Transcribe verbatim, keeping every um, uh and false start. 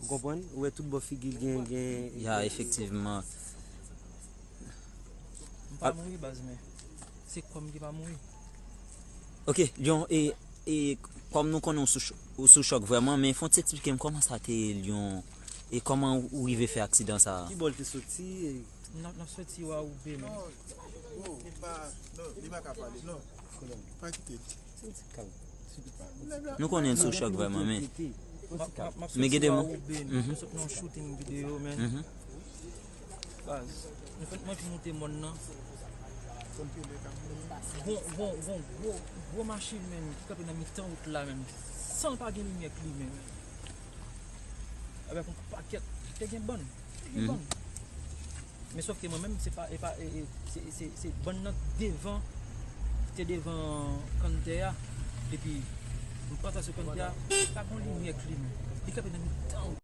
Ou konprann? Ou wè tout bò figi l gen, gen. Ya, efektivman. M pa mouri baz, men se kò m ki pa mouri. Ok, Lyon, e, e kòm nou konnen ou sou, ch- ou sou chòk vrèman, men fò w ti eksplike m kòman sa te ye, Lyon, e kòman ou rive fè aksidan sa a? Ki bò l te soti? E N ap, n ap soti wa oube, men. Non, bro, li pa, non, li pa ka pale, non. Pa kite l. se yon ti kalm. Nou konnen l sou chòk vrèman, men M ap, m ap, m ap Men soti gede wa mwen. oube, Mhm. m sot nan shooting videyo, men. Mhm. Baz, nou fèt mwen ki monte mòn nan. Gon, gon, gon gwo, gwo machin, men, ki kanpe nan mitan wout la, men, san l pa gen limyè klimen, men. Avèk yon pakèt, te gen bann, te gen Mhm. bann. Men sòf ke mwen menm, se pa, e pa, e, e, se, se, se bann nan devan, te devan kanntè a. Epi, m pran sou kanntè a, pa gon limyè klimen. Li kanpe nan mitan.